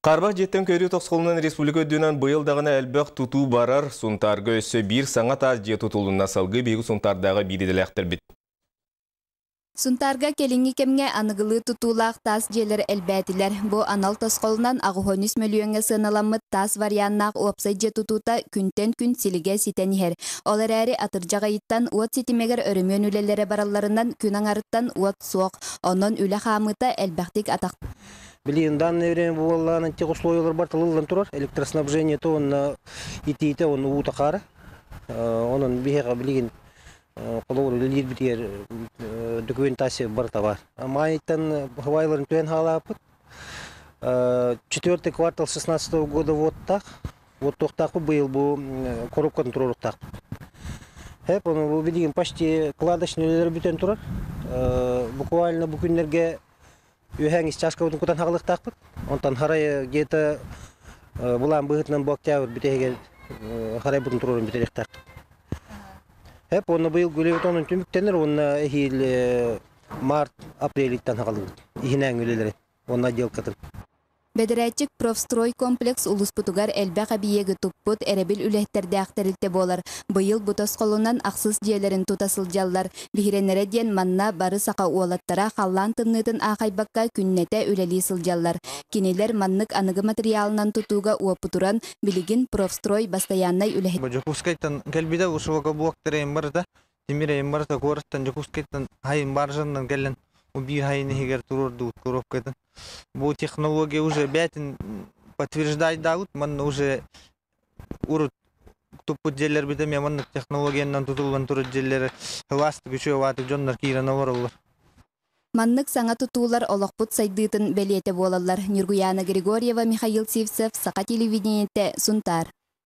Хаарбах дьиэттэн көһөрүү тосхолунан республика үрдүнэн быйыл даҕаны элбэх тутуу барар. Сунтаарга өссө биир саҥа таас дьиэ тутулунна. Салгыы биһиги Сунтаардааҕы биир идэлээхтэрбит. Сунтаарга кэлиҥҥи кэмҥэ аныгылыы тутуулаах таас дьиэлэр элбээтилэр. Бу анал тосхолунан 83 мөлүйүөҥҥэ сыаналаммыт таас варианнаах уопсай дьиэ тутуута күнтэн күн силигэ ситэн иһэр. Ол эрээри атырдьах ыйыттан уот ситимигэр өрөмүөн үлэлэрэ баралларынан күн аҥарыттан уот суох. Онон үлэ хаамыыта элбэхтик атах Билигин данное время буоллаҕына тех условиялар бар тылыллан турар. Электроснабжение уонна итиитэ уонна уута хаара. Онон биһиэхэ билигин холобур үлэлиирбитигэр документация барыта баар. Маайыттан хавайларын түһэн хаалааппыт. Четвертый квартал 16 года уоттаах. Уоттуохтаахпыт быйыл бу коробкатын туруоруохтаахпыт. Хэп, ону бу билигин почти кладочный үлэлэр бүтэн турар. Буквально бу күннэргэ Үөһээҥ ис чашкабытын кутан хаҕылыахтаахпыт. Онтон харай где-то былаан быһыытынан бу октябрь бүтэһигэр харайбытын туруоран бүтэриэхтээхпит. Эп уонна быйыл гүлэбит онон түмүктэнэр уонна эһиил март апрелиттан хаҕалыыбыт иһинээҥ үлэлэрин уонна отделкатын. Бэдэрээтчик Профстройкомплекс улууспутугар элбэх эбийиэги туппут эрэбил үлэһиттэрдээх тэрилтэ буолар. Быйыл бу тосхолунан ахсыс дьиэлэрин тута сылдьаллар. Биһирэнэрэ диэн манна бары саха уолаттара халлаан тымныытын аахайбакка күннэтэ үлэлии сылдьаллар. Кинилэр маннык аныгы матырыйаалынан тутууга уопутуран, билигин Профстрой бастайааннай үлэһит Дьокуускайтан кэлбитэ ушвокоблоктар барыта тимир эйин барыта куораттан Дьокуускайтан хайын баржаннан кэлэн биир хайын иһигэр туруордубут коробкатын. Бу технология уже бээтин подтверждайдаабыт манна уже урут туппут дьиэлэрбит эмиэ маннык технологиянан тутуллан турар дьиэлэри ылаастык үчүгэй ааты дьоннор киирэн олороллор. Маннык саҥа тутуулар олохпут сайдыытын бэлиэтэ буолаллар. Ньургуйаана Григорьева, Михаил Сивцев, Саха телевидениетэ, Сунтаар.